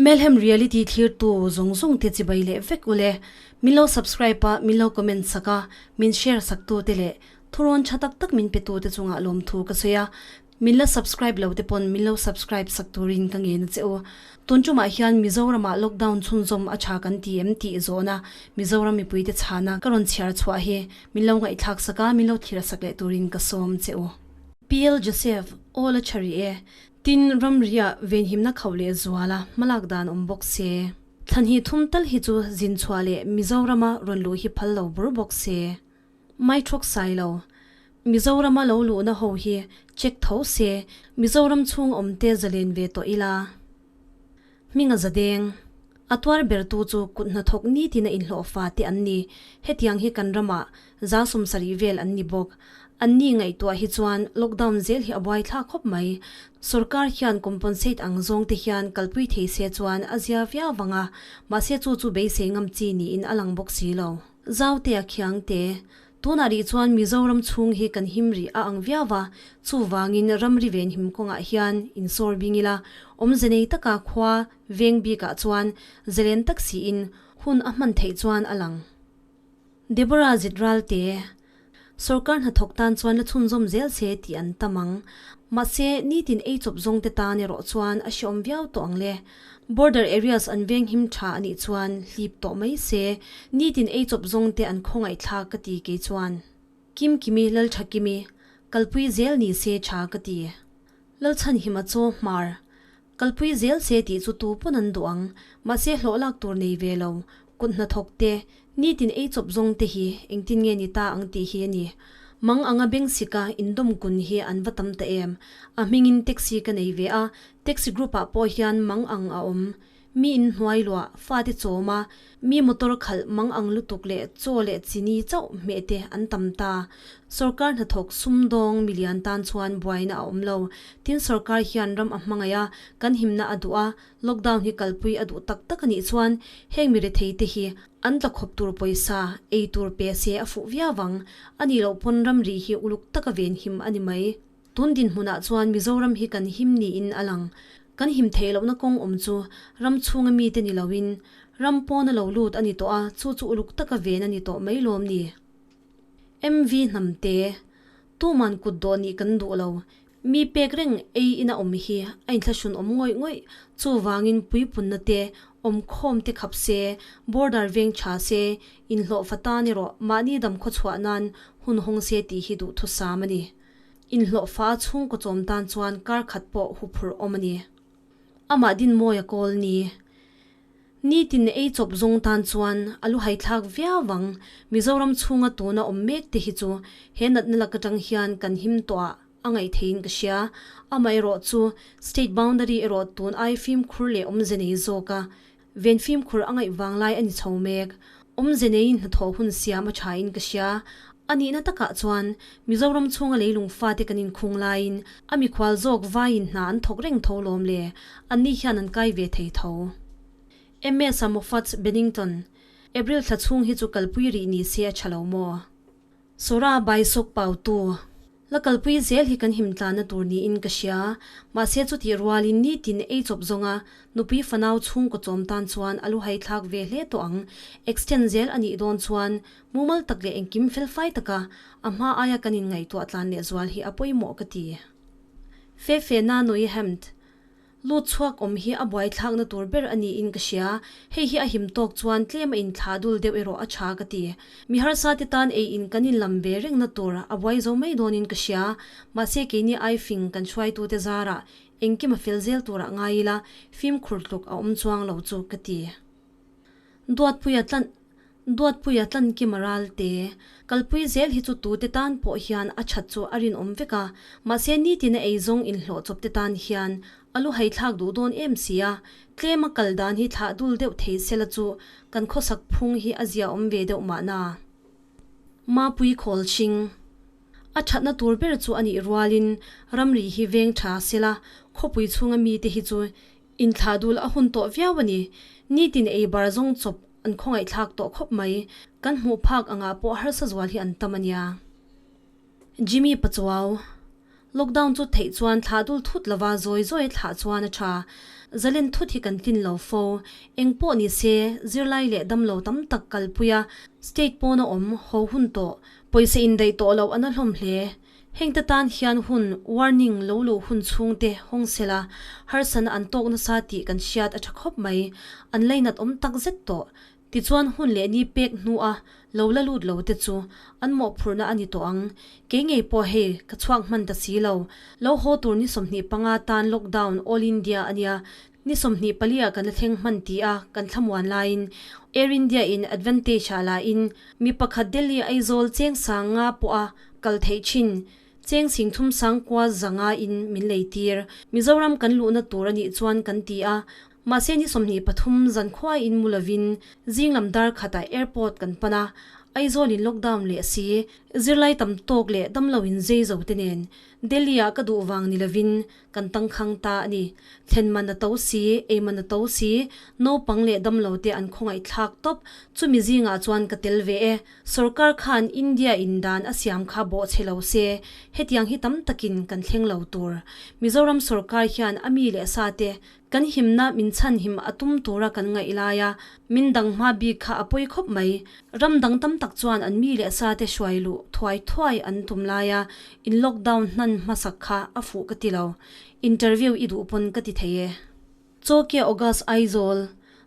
Melhem Reality thlirtu zawng zawng te chibai leh vek ule. Min lo subscribe a, min lo comment sak a, min share sak tu te leh thurawn tha tak tak min pe tu te chungah lawmthu ka sawi a. Min la subscribe lo te pawn min lo subscribe sak turin ka ngen a che u. Tun tumah hian Mizoramah lockdown chhunzawm a tha kan ti em tih zawhna Mizoram mipuite chhana ka rawn chhiar chhuah hi min lo ngaihthlak sak a, min lo thlir sak leh turin ka sawm che u. PL Joseph, Aw la tha rih e. Tin, ramriah venhimna khauh leh zuala hmalak dan awm bawk se. Thlanhnih thum tal hi chu zin chhuah leh Mizorama rawn luh hi phal lo bur bawk se. Mai thawk sai lo. Mizorama lo luhna ho hi check tho se, Mizoram chhung awm te zalen ve tawh ila. Hminga zadeng. A tuar bertu chu kut hnathawk nitin a inhlawhfa te an ni. Hetiang hi kan ramah 70% vel an ni bawk. Anni ngaihtuah hi chuan lockdown zel hi a buaithlak khawp mai. Sorkar hian compensate ang zawng te hian kalpui thei se chuan a zia viau vang a, mahse chu chu beisei ngam chi niin a lang bawk si lo. Zautea Khiangte, Tunah rih chuan Mizoram chhung hi kan him rih a ang viau va, chuvangin ramri venhim kawngah hian insawr bing ila, awmze nei taka khua veng bikah chuan zalen tak siin hun a hman theih chuan a lang. Deborah Zitralte, Sorkar hnathawk tan chuan la chhunzawm zel se tih an tam ang. Mahse, nitin ei chawp zawng te tan erawh chuan a hreawm viau tawh ang le. Border areas an veng him tha a nih chuan hlip tawh mai se, nitin ei chawp zawng te an khawngaih thlak ka ti kei chuan. Kim Kimi Lalthakimi, kalpui zel ni se tha ka ti. Lalchhanhima chaw hmar, kalpui zel se tih chu tu pawn an duh ang, mahse hlawh lak tur nei ve lo, kut hnathawk te, nitin ei chawp zawng te hi engtin nge ni ta ang tih hi a ni. Mang anga beng sika indawm kun hi an va tam ta em. A hmingin taxi ka nei ve a, Taxi group ah pawh hian mang ang a awm. Mi in hnuai luah, fate chawm a, mi motor khalh mang ang lutuk leh chaw leh chini chauh hmeh te an tam ta. Sorkar hnathawk sumdawng milian tan chuan buaina a awm lo. Tin sorkar hian ram a hmangaih a, kan himna a duh a, lockdown hi kalpui a duh tak tak a nih chuan heng mi rethei te hi an tla khawp tur pawisa ei tur pe se a fuh viau ang. A nih loh pawn ramri hi uluk taka venhim a ni mai. Tun dinhmunah chuan Mizoram hi kan him niin a lang. Kan him theih lohna kawng awm chu ram chhunga mite ni loin ram pawna lo lut a ni tawh a, chu chu uluk taka ven a ni tawh mai lawm ni? MV Hnamte, Tuman kut dawh nih kan duh lo. Mi pek reng ei ina awm hi a inthlahrun awm ngawih ngawih. Chuvangin puipunna te, awmkhawm te khap se, border veng tha se, inhlawhfa tan erawh mahni dam khawchhuah nan hun hawng se tih hi duhthusam a ni. Inhlawhfa a chhungkaw chawm tan chuan kar khat pawh huphurh awm a ni. Amah Dinmawia kawl ni. Nitin ei chawp zawng tan chuan a lu haithlak viau vang. Mizoram chhunga tuna awm mek te hi chu he natna lak atang hian kan him tawh ah a ngaih theiin ka hria. Amaherawh chu state boundary erawh tun ai fimkhur leh awmze nei zawk a Ven fimkhur a ngaih vang lai a ni chho mek. Awmze neiin hnathawh hun siam a tha in ka hria. A nihna takah chuan Mizoram chhunga leilung fate kan inkhung laiin a mikhual zawk vaiin hna an thawk reng tho lawm le, anni hian an kai ve thei tho. MS a Moffats Bennington, April thla chhung hi chu kalpui rih ni se a tha lo maw? Sora Baisawk Pautu, La kalpui zel hi kan him tlanna tur niin ka hria. Mahse chutih rualin nitin ei chawp zawnga nupui fanau chhungkaw chawm tan chuan a lu haithlak ve hle tawh ang. Extend zel a nih dawn chuan mumal tak leh engkim felfai taka a hma aia kan inngaihtuah tlan lehzual hi a pawimawh ka ti. Fefe na nui hemd. Lut chhuak awm hi a buaithlakna tur ber a niin ka hria. Hei hi a him tawk chuan tlem a inthlah dul deuh erawh a tha ka ti. Mi harsa te tan ei in kan inlam ve rengna tur a buai zo mai dawnin ka hria. Mahse keini aifing kan hruaitute zarah engkim a fel zel turah ngai ila fimkhur tluk a awm chuang lo chu ka ti. Duatpuia tlan Duatpuia tlankim a ral te. Kalpui zel hi chu tute tan pawh hian a that chu a rinawm vek a, mahse nitin a eizawng inhlawh chawp te tan hian a lu haithlak duh dawn em si a, tlem a kal dan hi thlah dul deuh thei sela chu kan khawsak phung hi a zia awm ve deuh mahna. Mapui khawl chhing. A thatna tur ber chu a nih rualin ramri hi veng tha sela khawpui chhunga mite hi chu Inthlah dul a hun tawh viau a ni. Nitin ei bar zawng chawp an khawngaihthlak tawh khawp mai. Kan hmuh phak angah pawh harsa zual hi an tam a nia. Jimmy Pachuau. Lockdown chu theih chuan thlah dul thut lova zawi zawi a thlah chuan a tha. Zalen thut hi kan tlin lo fo. Eng pawh ni se, zirlai leh damlo tam tak kalpui a, state pawna awm ho hun tawh, pawisa indaih tawh loh a na hlawm hle. Hengte tan hian hun, warning, lo luh hun chhungte hawng sela, harsana an tawk nasa tih kan hriat a tha khawp mai. An lainat awm tak zet tawh. Tichuan hun leh ni pek hnua lo la lut lo te chu an mawhphurhna a ni tawh ang. Kei ngei pawh hei ka chhuak hman ta si lo. Lo haw tur ni 25 tan lockdown all India a nia. Ni 24 ah kan la thleng hman ti a kan thlamuan laiin Air India in advantage ah la in mi pakhat Delhi Aizawl cheng sang nga pawh a kal theih thin. Cheng sing thum sang kua zanga in min lei tir. Mizoram kan luhna tur a nih chuan kan ti a. Mahse ni 23 zan khuaiin mu lovin zing lam dar khatah airport kan pan a, Aizawl in lockdown leh si, zirlai tam tawk leh damlo in zei zo te nen Delhi ah ka duh vang ni lovin kan tangkhang ta a ni. Thlen man a to si, ei man a to si, naupang leh damlo te an khawngaih thlak tawp, chumi zingah chuan ka tel ve e. Sorkar khan India in dan a siam kha bawhchhe lo se, hetiang hi tam takin kan thleng lo tur. Mizoram sorkar hian a mi leh sa te Kan himna min chhanhim a tum tura kan ngaih laia min dang hma bik kha a pawi khawp mai. Ram dang tam tak chuan an mi leh sate hruai luh thuai thuai an tum laia in lockdown hnan hmasak kha a fuh ka ti lo. Interview i duh pawn ka ti thei e. Chawkia August Aizawl,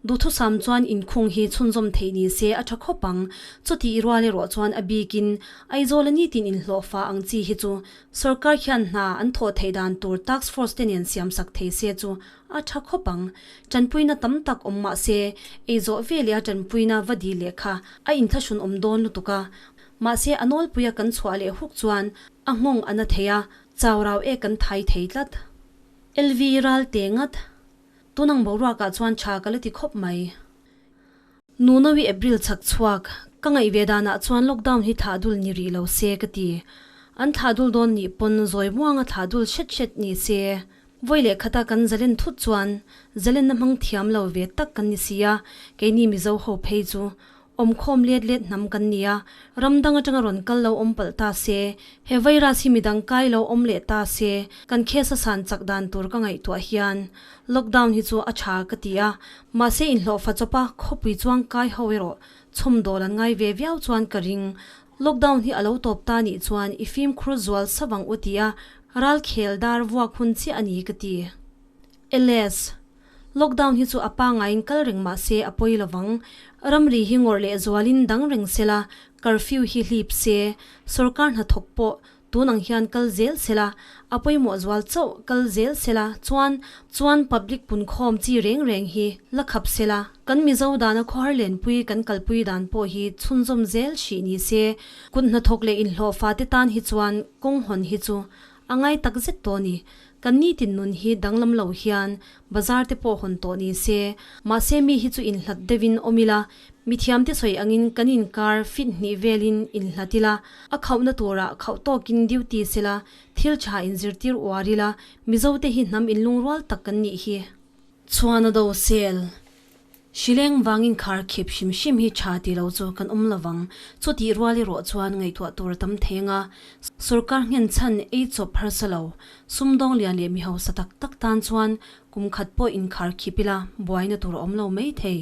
Duhthusam chuan inkhung hi chhunzawm theih ni se a tha khawp ang. Chutih rual erawh chuan a bikin Aizawla nitin inhlawhfa ang chi hi chu Sorkar hian hna an thawh theih dan tur task force te nen siam sak thei se chu a tha khawp ang. Tanpuina tam tak awm mah se, ei zawh ve leh a tanpuina va dil leh kha a inthlahrun awm dawn lutuk a. Mahse a nawlpuia kan chhuah leh huk chuan a nghawng a na thei a, chau rau ek kan thai thei tlat. LV ral te ngat. Tunang boruakah chuan tha ka la ti khawp mai. Nunawi April chhak chhuak, ka ngaih ve danah chuan lockdown hi thlah dul ni rih lo se ka ti. An thlah dul dawn nih pawn zawi muanga thlah dul hret hret ni se. Vawi leh khata kan zalen thut chuan zalenna hmang thiam lo ve tak kan ni si a, keini Mizo ho phei chu awmkhawm let let hnam kan ni a, ram dang atanga rawn kal lo awm palh ta se, he virus hi midang kai lo awm leh ta se, kan case a san chak dan tur ka ngaihtuah hian lockdown hi chu a tha ka ti a, Mahse inhlawhfa chawpa khawpui chuang kai ho erawh chhawmdawl an ngai ve viau chuan ka ring. Lockdown hi a lo tawp ta nih chuan i fimkhur zual savang u tia ralkhel dar vuak hun chiah a ni ka ti. LS, Lockdown hi chu a pangaiin kal reng mahse a pawi lovang. Ramri hi ngawrh leh zualin dang reng sela, curfew hi hlip se, sorkar hnathawk pawh Tun ang hian kal zel sela, a pawimawh zual chauh kal zel sela chuan chuan public punkhawm chi reng reng hi la khap sela, kan Mizo dana khawhar lenpui kan kalpui dan pawh hi chhunzawm zel hrih ni se, kut hnathawk leh inhlawhfa te tan hi chuan kawng hawn hi chu a ngai tak zet tawh ni. Kan nitin nun hi danglam lo hian bazar te pawh hawn tawh ni se, mahse mi hi chu inhlat deuhin awm ila, Mithiamte sawi angin kan inkar fit hnih velin inhlat ila, a khauhna turah khauh tawkin duty sela, thil tha inzirtir uar ila, Mizote hi hnam inlungrual tak kan nih hi. Chhuan a do sel. Hrileng vangin khar khip hrim hrim hi tha ti lo chu kan awm lovang. Chutih rual erawh chuan ngaihtuah tur a tam thei anga, sorkar nghen chhan ei chawp harsa lo, sumdawng lian leh mi hausa tak tak tan chuan kum khat pawh inkhar khip ila buaina tur a awm lo mai thei.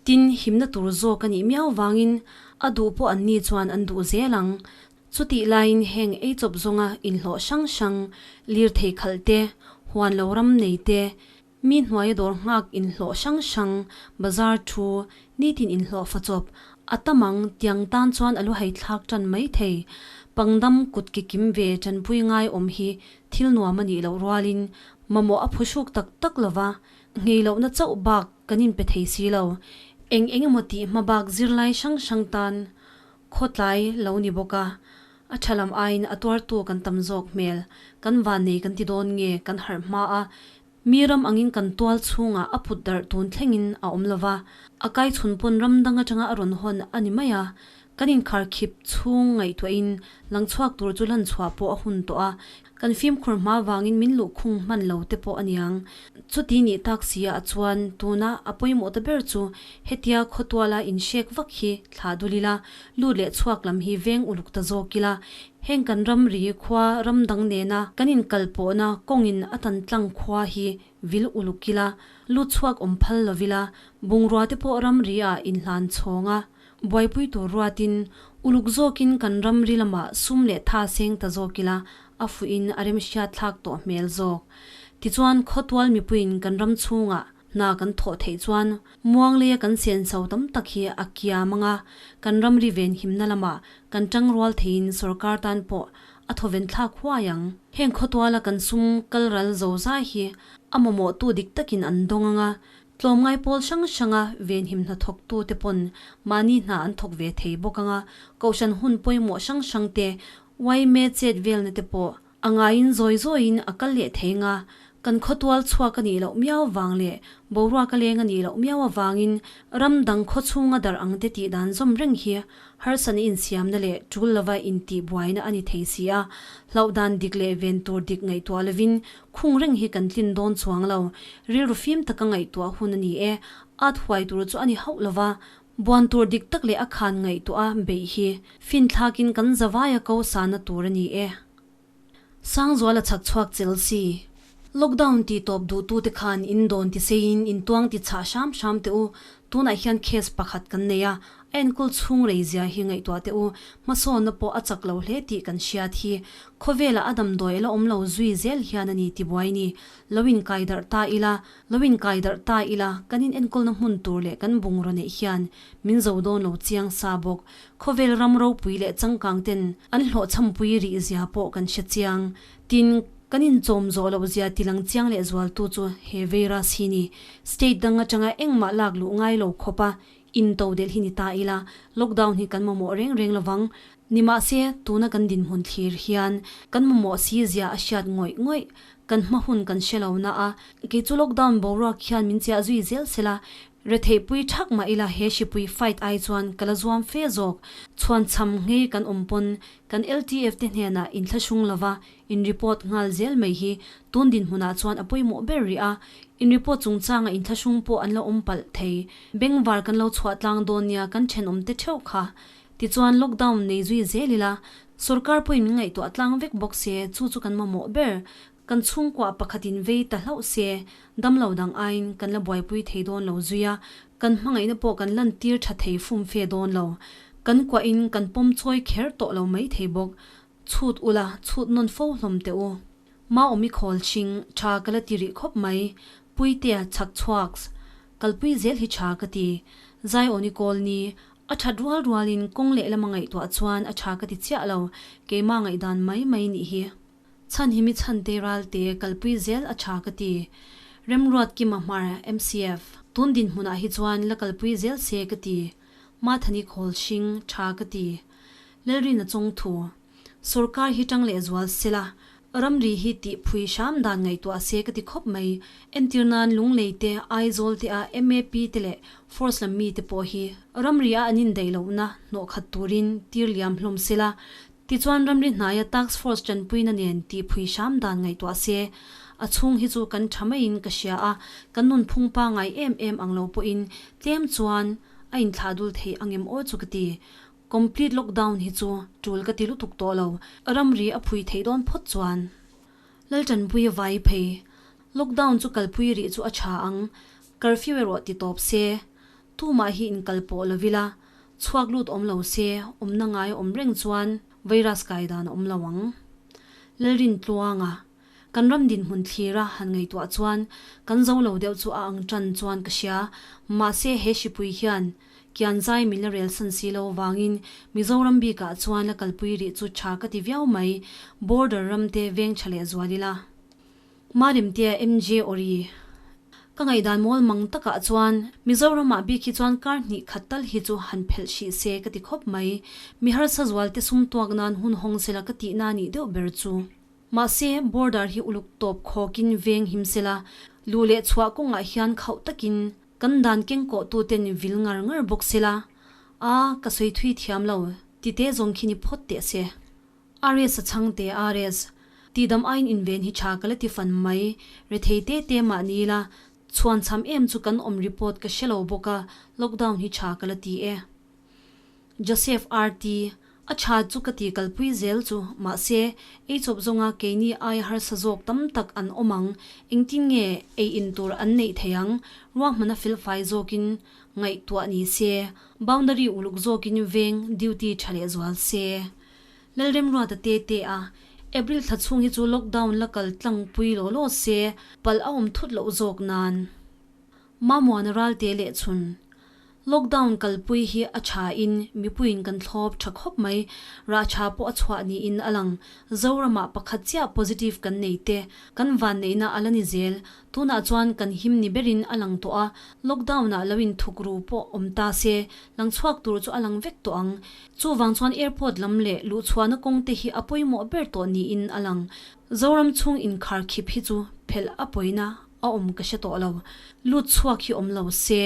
Tin, himna tur zawk a nih miau vangin a duh pawh an ni chuan an duh zel ang. Chutih laiin heng ei chawp zawnga inhlawh hrang hrang, lirthei khalh te, huan lo ram nei te, mi hnuaia dawr nghak inhlawh hrang hrang, bazar thu, nitin inhlawh fa chawp a tam ang tiang tan chuan a lu haithlak tan mai thei. Pangdam kut ke kim ve tanpui ngai awm hi thil nuam a nih loh rualin mamawh a phuhruk tak tak lova, nghei lohna chauh bak Kan inpe thei si lo. Eng eng emaw tih hma bak zirlai hrang hrang tan khawtlai lo ni bawk a, a tha lam aiin a tuartu kan tam zawk hmel. Kan vannei kan ti dawn nge kan harh hma a, mi ram angin kan tual chhungah a put darh tun thlengin a awm lo va. A kai chhun pawn ram dang atanga a rawn hawn a ni mai a, kan inkharkhip chhung ngaihtuahin lang chhuak tur chu lan chhuah pawh a hun tawh a, kan fimkhur hma vangin min luhkhung hman lo te pawh a niang. Chuti nih tak si ah chuan tuna a pawimawh ta ber chu hetia khawtuala inhrek vak hi thlah dul ila, lut leh chhuak lam hi veng uluk ta zawk ila, heng kan ramri khua ram dang nena kan inkalpawhna kawngin a tan tlang khua hi vil uluk ila, lut chhuak awm phal lo ila, bungrua te pawh ramri ah inhlan chhawng a, buaipui tur ruatin uluk zawkin kan ramri lamah sum leh tha seng ta zawk ila, a fuhin a remhriat thlak tawh hmel zawk. Tichuan, khawtual mipuiin kan ram chhungah hna kan thawh theih chuan muangleia kan senso tam tak hi a kiam ang a, kan ramri venhimna lamah kan tangrual theiin sorkar tan pawh a thawven thlak huai ang. Heng khawtuala kan sum kal ral zo zai hi a mamawhtu dik takin an dawng ang a, tlawmngai pawl hrang hranga venhim hna thawktute pawn mahni hna an thawk ve thei bawk ang a, kohhran hun pawimawh hrang hrangte yma chet velna te pawh A ngaiin zawi zawiin a kal leh thei nga, kan khawtual chhuak a nih loh miau vang leh boruak a leng a nih loh miau avangin ram dang khaw chhunga darh ang te tih dan zawm reng hi harsatna insiamna leh tul lova intih buaina a ni thei si a, hlauh dan dik leh ven tur dik ngaihtuah lovin khung reng hi kan tlin dawn chuang lo. Rilru fim taka ngaihtuah hun a ni e, at huai tur chu a ni hauh lova, Buan tur dik tak leh a khan ngaihtuah a beih hi finthlakin kan zavaia ko sana tur a ni e. Sangzuala chhak chhuak Chelsea. Lockdown tih tawp duhtute khan in dawn ti seiin in tuang ti chhah hram hram teh u. Tunah hian case pakhat kan nei a, a enkawl chhung rei zia hi ngaihtuah teh u. Hmasawnna pawh a chak lo hle tih kan hriat hi. Khawvelah a damdawi a la awm lo zui zel hian a ni ti buai ni. Lo inkai darh ta ila, Lo inkai darh ta ila, kan inenkawlna hmun tur leh kan bungraw neih hian min zo dawn lo chiang sa bawk. Khawvel ram ropui leh changkang ten an hlawhchhampui rih zia pawh kan hre chiang. Tin, kan inchawm zawh loh zia tilang chiang leh zualtu chu he virus hi ni. State dang atanga engmah lak luh ngai lo khawpa into delh hi ni ta ila, lockdown hi kan mamawh reng reng lovang. Nimahse, tuna kan dinhmun thlir hian kan mamawh si zia a hriat ngawih ngawih. Kan hma hun kan hre lo na a, kei chu lockdown boruak hian min chiah zui zel sela, retheihpui thak mah ila he hripui fight ai chuan ka la zuam fe zawk. Chhuan cham nghei kan awm pawn kan LTF te hnenah inthlahrung lova in report nghal zel mai hi tun dinhmunah chuan a pawimawh ber rih a, in report chungchanga inthlahrung pawh an la awm palh thei. Bengvar kan lo chhuah tlang dawn nia kan thenawm te theuh kha. Tichuan lockdown nei zui zel ila, sorkar pawhin min ngaihtuah tlang vek bawk se, chu chu kan mamawh ber. Kan chhungkua pakhatin vei ta hlauh se, damlo dang aiin kan la buaipui thei dawn lo zui a, kan hmangaihna pawh kan lantir tha thei fumfe dawn lo. Kan kuahin kan pawm chawi kher tawh lo mai thei bawk. Chhut ula, chhut nawn fo hlawm teh u. Maawmi khawl chhing, tha ka la ti rih khawp mai. Puitea chhak chhuaks, kalpui zel hi tha ka ti. Zaiawni kawl ni, a that rual rualin kawng lehlam a ngaihtuah chuan a tha ka ti chiah lo, keimah ngaihdan mai mai nih hi. Chhan hi mi chhante ralte kalpui zel a tha ka ti. Remruat Kima Hmar, MCF, Tun dinhmunah hi chuan la kalpui zel se ka ti. Mathani khawl hring, tha ka ti. Lalrina chawngthu, Sorkar hi tang leh zual sela, ramri hi tih phui hram dan ngaihtuah se ka ti khawp mai. Entir nan Lunglei te, Aizawl te a MAP te leh Force lam mi te pawh hi ramri a an indaih lohna hnawh khat turin tir liam hlawm sela, tichuan ramri hnaia Task Force tanpuina nen tih phui hram dan ngaihtuah se. A chhung hi chu kan tha maiin ka hria a, kan nunphung pangai em em ang lo pawhin tlem chuan a inthlah dul thei angem aw chu ka ti. Complete lockdown hi chu tul ka ti lutuk tawh lo, ramri a phui theih dawn phawt chuan. Laltanpui a vai phei. Lockdown chu kalpui rih chu a tha ang, curfew erawh ti tawp se. Tumah hi inkal pawh lo ila, chhuak lut awm lo se, awmna ngai awm reng chuan virus kai dan a awm lo ang. Lalrintluanga. Kan ram dinhmun thlira han ngaihtuah chuan kan zo lo deuh chu a ang tan chuan ka hria. Mahse he hripui hian kian zai min la rel san si lo vangin Mizoram bikah chuan la kalpui rih chu tha ka ti viau mai. Border ram te veng tha leh zual ila. Marimtea MJ Ori. Ka ngaihdan mawl mang takah chuan Mizoramah bik hi chuan kar hnih khat tal hi chu han phelh hrih se ka ti khawp mai. Mi harsa zual te sum tuak nan hun hawng sela ka tihna nih deuh ber chu. Mahse, border hi uluk tawp khawkin veng him sela, luh leh chhuah kawngah hian khauh takin Kan dan kengkawh tu ten vil ngar ngar bawk sela, a ka sawi thui thiam lo ti te zawng khi ni phawt teh se. RS a chhang te RS. Tihdam aiin inven hi tha ka la ti fan mai, rethei te te mah ni ila, chhuan cham em chu kan awm report ka hre lo bawk a, lockdown hi tha ka la ti e. Joseph RT, A tha chu ka ti kalpui zel chu, mahse, ei chawp zawnga keini aia harsa zawk tam tak an awm ang, engtin nge ei in tur an neih thei ang, ruahmana felfai zawkin ngaihtuah ni se, boundary uluk zawkin veng duty tha leh zual se. Lalremruata te te a, April thla chhung hi chu lockdown la kal tlangpui law law se, palh a awm thut loh zawk nan. Mamuana ralte leh chhun. Lockdown kalpui hi a tha in mipuiin kan thlawp tha khawp mai, rah tha pawh a chhuah niin a lang. Zoramah pakhat chiah positive kan nei te, kan vanneihna a la ni zel. Tunah chuan kan him ni berin a lang tawh a, lockdown ah lo in thuk ru pawh awm ta se, lang chhuak tur chu a lang vek tawh ang. Chuvang chuan airport lam leh luhchhuahna kawng te hi a pawimawh ber tawh niin a lang. Zoram chhung inkhar khip hi chu phelh a pawina a awm ka hre tawh lo. Lut chhuak hi awm lo se,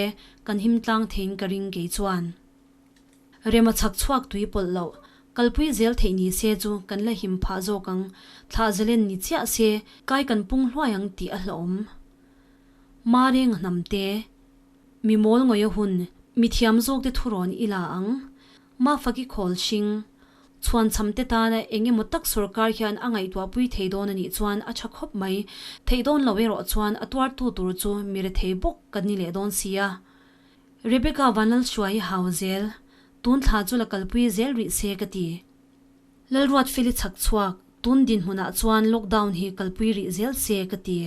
kan him tlang theiin ka ring kei chuan. Rema chhak chhuak tui pawlh loh, kalpui zel theih ni se chu kan la him phah zawk ang, thlah zalen ni chiah se kai kan pung hluai ang tih a hlauhawm. Mareng hnam te, mi mawl ngawih a hun, mi thiam zawk te thurawn i la ang. Mafaki khawl hring, chhuan cham te tana eng emaw tak sorkar hian a ngaihtuahpui thei dawn a nih chuan a tha khawp mai. Theih dawn lo erawh chuan a tuartu tur chu mi rethei bawk kan ni leh dawn si a. Rebecca Vanlalhruai hau zel, tun thla chu la kalpui zel rih se ka ti. Lalruatfeli chhak chhuak, tun dinhmunah chuan lockdown hi kalpui rih zel se ka ti.